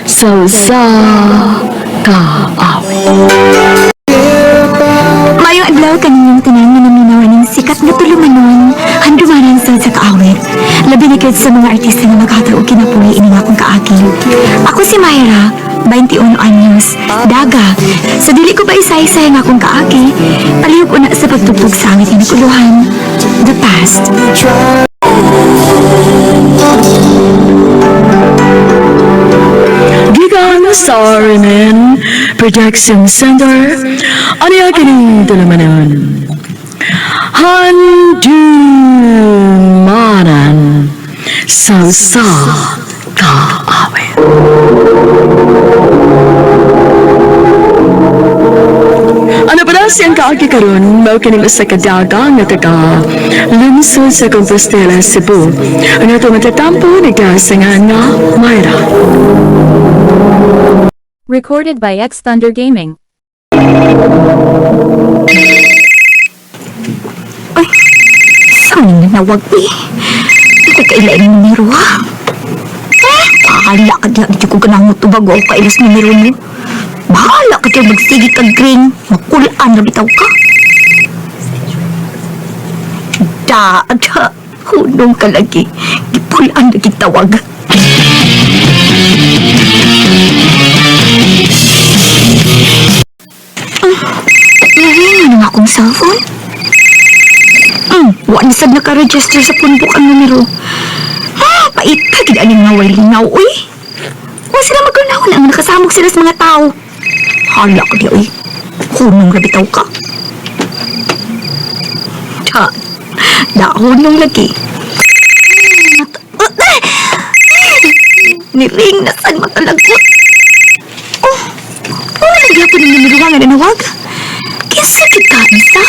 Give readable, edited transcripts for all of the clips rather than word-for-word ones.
Sa usa ka awit. Mayong adlaw kaninyong tanan nga naminaw aning sikat nga tulumanon, handumanan sa sa kaawit. Labi na gyud sa mga artista nga maghatag og kinabuhi ining akong kaagi. Ako si Myra, 21 anyos, daga. Sa dili ko pa isa-isay nga akong kaagi, palihog una sa pagtugtog sa awit nga naguluhan, The Past. Gikan sa RMN Production Center, aniya kining tulumanon. Handumanan sa usa ka awit. Ano pa na siyang kaagi karon mao kining usa ka daga nga taga lungsod sa Compostela, Cebu. Ang ato matatampo nagasangan nga Myra. Recorded by X Thunder Gaming. Ay, saan yung nanawag eh? Ako kailan yung numero ha? Eh, bahala ka diya. Hindi ko ganang mutubag o kailas numero mo. Bahala ka diya magsige kag green. Makulaan na bitaw ka. Da, da. Hunong ka lagi. Gipulaan lagi tawag. Naringan na nga akong cellphone. Wa na sad naka-register sa phone book ang numero. Ah, paita gid ani nga way lingaw uy. Wa sila magkunahon ang nakasamok sila sa mga tao. Hala ka di uy. Hunong ra bitaw ka. Ta. Da hunong lagi. Niring na sad makalagot. Oh, oh, lagi ako ng numero nga nanawag. Kinsa gid ka isa?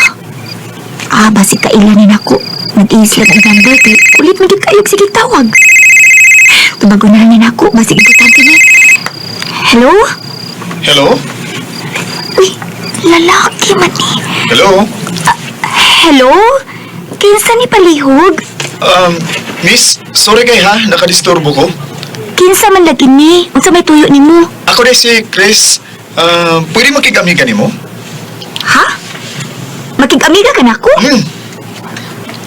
Ah, basi kailanin ako. Nag-iisla ng number kay kulit magid kayo sige tawag. Tubago na lang ako, basi importante ni. Hello? Hello? Uy, lalaki man ni. Hello? Hello? Kinsa ni palihog? Um, miss, sorry kay ha, nakadisturbo ko. Kinsa man lagi ni? Unsa may tuyo nimo? Ako rin si Chris. Pwede makigamigan nimo? Ha? Makig-amiga ka nako? Hmm,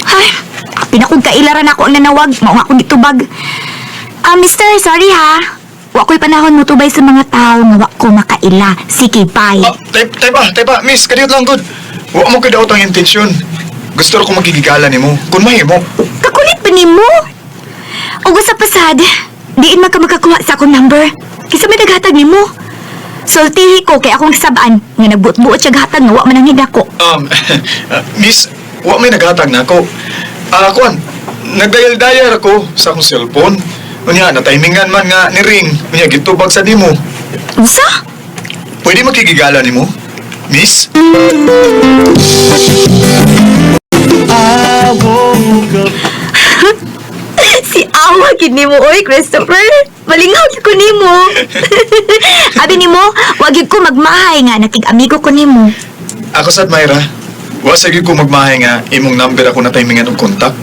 Ay, pinakong kailaran ako ang nanawag. Mao nga akong gitubag. Ah, mister, sorry ha. Wa ko'y panahon mo tubay sa mga tao nga wa ko makaila. Sige, bye. Ah, tay pa, miss, kadiyot lang good. Wa mo kay daot ang intensyon. Gusto ko makigigala nimo. Kung mahimo. Kakulit ba nimo? Og sa pasad, diin man ka makakuha sa akong number. Kinsa may naghatag nimo? Sultihi ko kay akong sabaan nga nagbuot-buot siya hatag nga wa man ang hidako. Miss, wa may naghatag na ako. Ah, kuan, nagdayal-dayal ako sa akong cellphone. Unya, natimingan man nga ni ring. Unya, gitubag sa nimo. Unsa? Pwede makigigala nimo? Miss? Si Awa gid nimo oy, Christopher. Malingaw gyud ko nimo. Abi nimo, wa gyud ko magmahay nga nakig-amigo ko nimo. Ako sad Myra. Wa sa gyud ko magmahay nga imong number ako na timingan og kontak.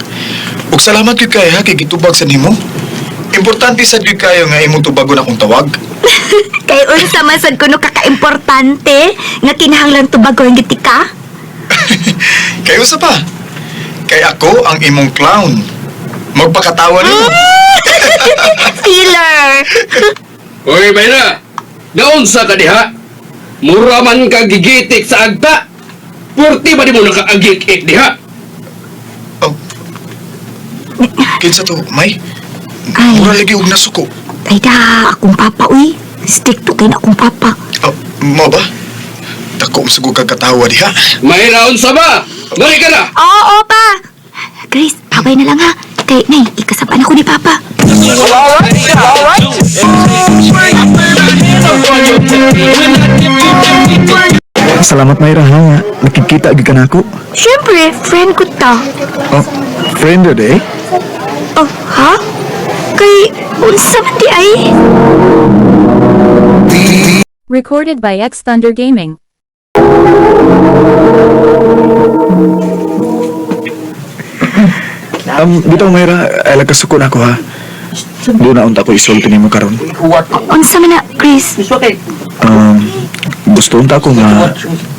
Ug salamat gyud kay ha kay gitubag sa nimo. Importante sad gyud kayo nga imong tubagon akong tawag. Kay unsa man sad kuno kakaimportante nga kinahanglan tubagon gyud ka? Kay usa pa. Kay ako ang imong clown. Magpakatawa nimo. Feeler. Uy, Mayra! Naunsa ka diha? Mura man ka gigitik sa agta! Purti ba di mo nakaagik-ik diha? Oh. Kinsa to, May? Ay. Mura lagi og nasuko. Ay da, akong papa uy. Stick to kay na akong papa. Oh, mo ba? Dako ang sugo kag katawa diha. Mayra, unsa ba? Mali ka na! Oo, pa. Chris, babay na lang ha. Kay, nay, ikasabaan ako ni Papa. Salamat Mayra ha. Nakikita gyud ka nako. Siyempre, friend ko ta. Oh, friend eh? Oh, ha? Kay, unsa man di ay? Recorded by X Thunder Gaming. Bitaw Mayra, ay kasuko na ako ha. Doon na unta ko isulti nimo karon. Unsa man na, Chris? Gusto unta ko nga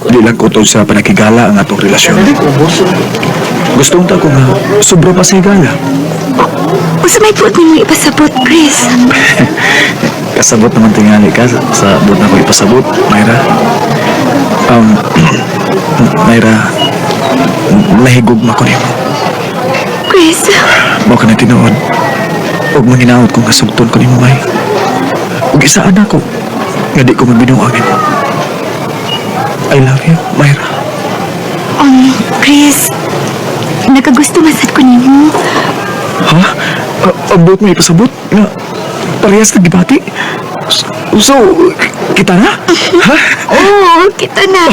di lang ko sa panakigala ang atong relasyon. Gusto unta ko nga sobra pa sa higala. Unsa may buot nimo ipasabot, Chris? Kasabot naman tingali ka sa buot na ko ipasabot, Mayra. Mayra, nahigugma ko nimo. Chris, Mao ka na tinuod. Ug manginaot kung kasugton ko nimo, May. Ug isaan ako nga di ko mabinuang nimo. I love you, Mayra. Chris, nakagusto masad ko nimo. Ha? Abot mo ipasabot? Nga, parehas na gibati? So, kita na? Ha? Oo, kita na.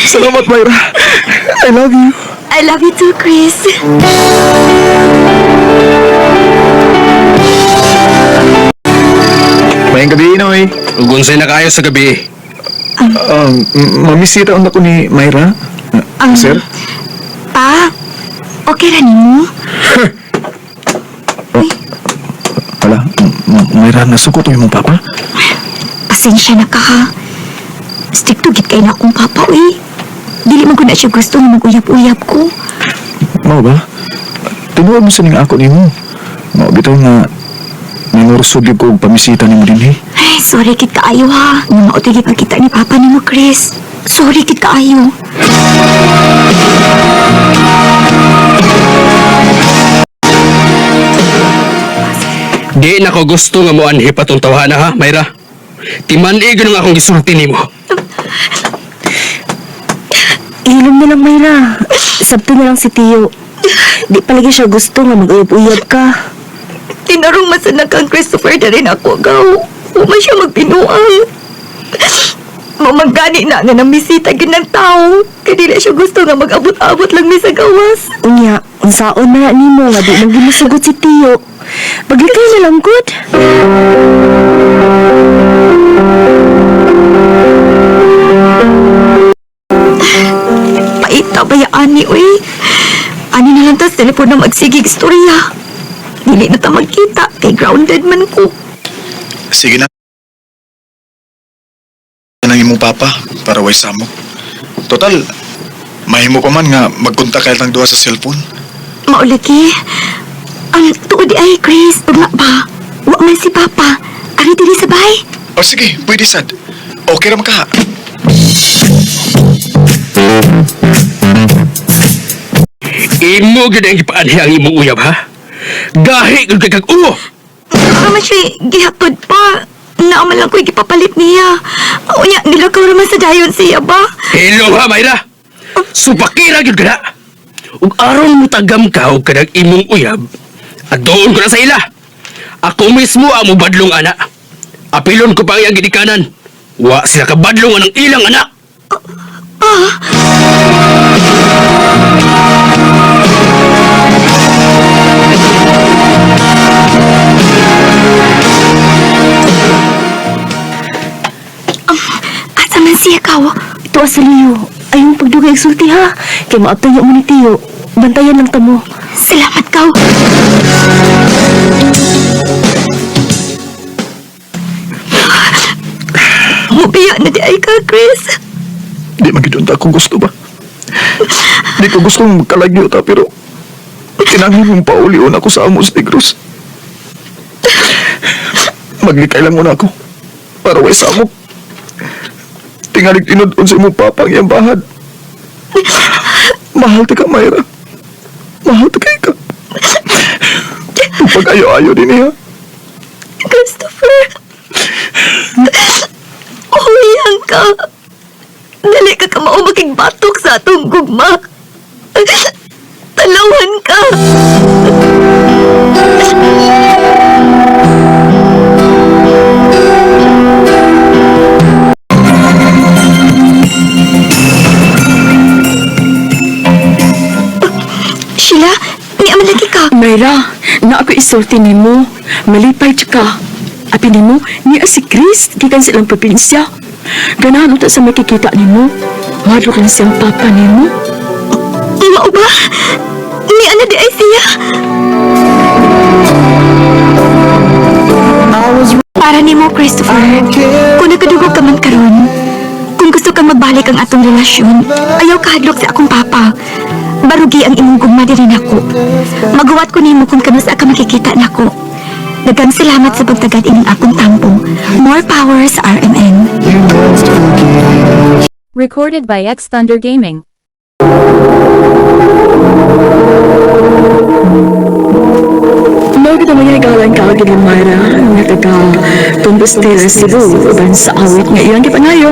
Salamat, Mayra. I love you. I love you too, Chris. Mayang gabi, Inoy. Ug unsay na kaayo sa gabi? Mamisita ako ni Mayra. Sir? Pa, okay ra nimo? Wala, Mayra, nasukot mo imong papa? Pasensya na ka ha. Stricto gid kay na akong papa, uy. Dili man ko na siya gusto nga mag-uyap-uyap ko. Mao ba? Tinuod mo sa ning ako nimo. Mao bitaw nga nangursog gyud ko og pamisita nimo dinhi. Ay, sorry kit kaayo ha. Nga mautoy pagkita ni papa nimo, Chris. Sorry kit kaayo. Di na ko gusto nga moanhi patong tawhana ha, Mayra. Timan-i gyud ang akong gisulti nimo. Ilom na lang, Mayra. Sabto na lang si Tio. Di palagi siya gusto nga mag-uyab-uyab ka. Tinarong masanag kang Christopher na rin ako, gaw. Uma siya magbinuang. Mamagani na nga namisita gid ng tao. Kaya dili siya gusto nga mag-abot-abot lang mi sa gawas. Unya, unsaon na nga nimo nga di man gimusugot si Tio. Paglikay na lang gud. Paita ba ya ani, uy? Ani na lang tas telepono magsigig istorya. Dili na ta magkita, kay grounded man ko. Sige na. Nang imong papa para way samok. Total, mahimo pa man nga magkontak kay tang duha sa cellphone. Maulagi. Ang tuod di ay, Chris. Ugma ba? Wa man si Papa. Ari diri sa bahay. O sige, pwede sad. Okay ra man ka. Imo gyud ang gipaanhi ang imong uyab ha. Gahi gyud kay kag uo. Baka man siya gihatod pa. Naaman lang ko'y gipapalit niya. Unya, nilakaw naman sa dayon siya ba? Hello ha, Mayra. Supakira gyud ka na. Ug aron mo tagam ka og kanang imong uyab, adoon ko na sa ila. Ako mismo ang mobadlong ana. Apilon ko pa ang iyang gidikanan. Wa sila kabadlong anang ilang anak. Asa man siya kaw? Ito sa Leo. Ayong pagdugay sulti ha. Kay maabtan mo ni Tio. Bantayan lang ta mo. Salamat kaw. Mubiya na di ay ka, Chris. Di man gyud unta akong gusto ba. Di ko gustong magkalagyo ta pero kinahanglan mong paulion ako sa amo sa Negros. Maglikay lang muna ako para way samok. Tingalig tinud-on sa imong papa ang iyang bahad. Mahal ta ka, Mayra. Mahal ta kay ka. Pag-ayo-ayo din niya. Christopher. Huyang ka. Dali ka kamao makigbatok sa atong gugma. Talawan ka. Sheila, ni lagi ka. Mayra, na ako isulti nimo. Malipay ka. Api nimo, niya si Chris gikan sa ilang probinsya. Ganahan unta sa makikita nimo. Madlok lang siyang papa nimo. Mao ba? Ni ana di ay siya. Para nimo, Christopher, kung nagkadugog ka man karon, kung gusto kang magbalik ang atong relasyon, ayaw kahadlok sa akong papa. Barugi ang imong gugma diri nako. Maguwat ko nimo kung kanus-a ka makikita nako. Daghang salamat sa pagtagad ining akong tampo. More power sa RMN. Recorded by X Thunder Gaming. Mao gid ang mga higalan kaagid ni Myra nga taga Compostela, Cebu, uban sa awit nga iyang gipangayo,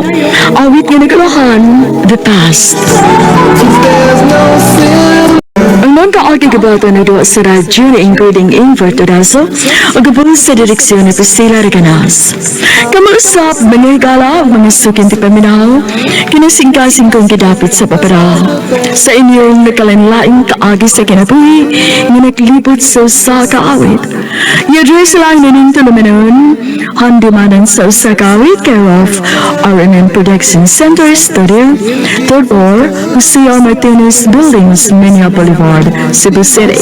awit nga nagulahan, The Past. Ang mga kaagi gabata na duwa sa radyo ni including Ingvar Todaso ug gabol sa direksyon ni Priscilla Reganas. Kamausap, mga higala, ug mga sukin ti paminaw, kinasingkasing kong gidapit sa papara. Sa inyong nakalanlaing kaagi sa kinabuhi, nga naglibot sa usa ka awit. I-address lang nining tulumanon, handumanan sa usa ka awit, care of RMN Production Center Studio, third floor, Jose R. Martinez Buildings, Menia Boulevard, Cebu City.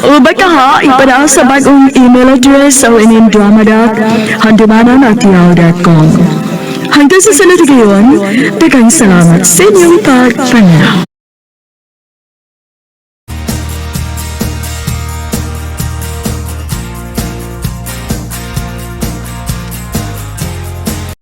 O baka ha, ipadaan sa bagong email address o ining drama.handumanan@yahoo.com. Hanggang sa sunod gayon, daghang salamat sa inyong pagpanaw.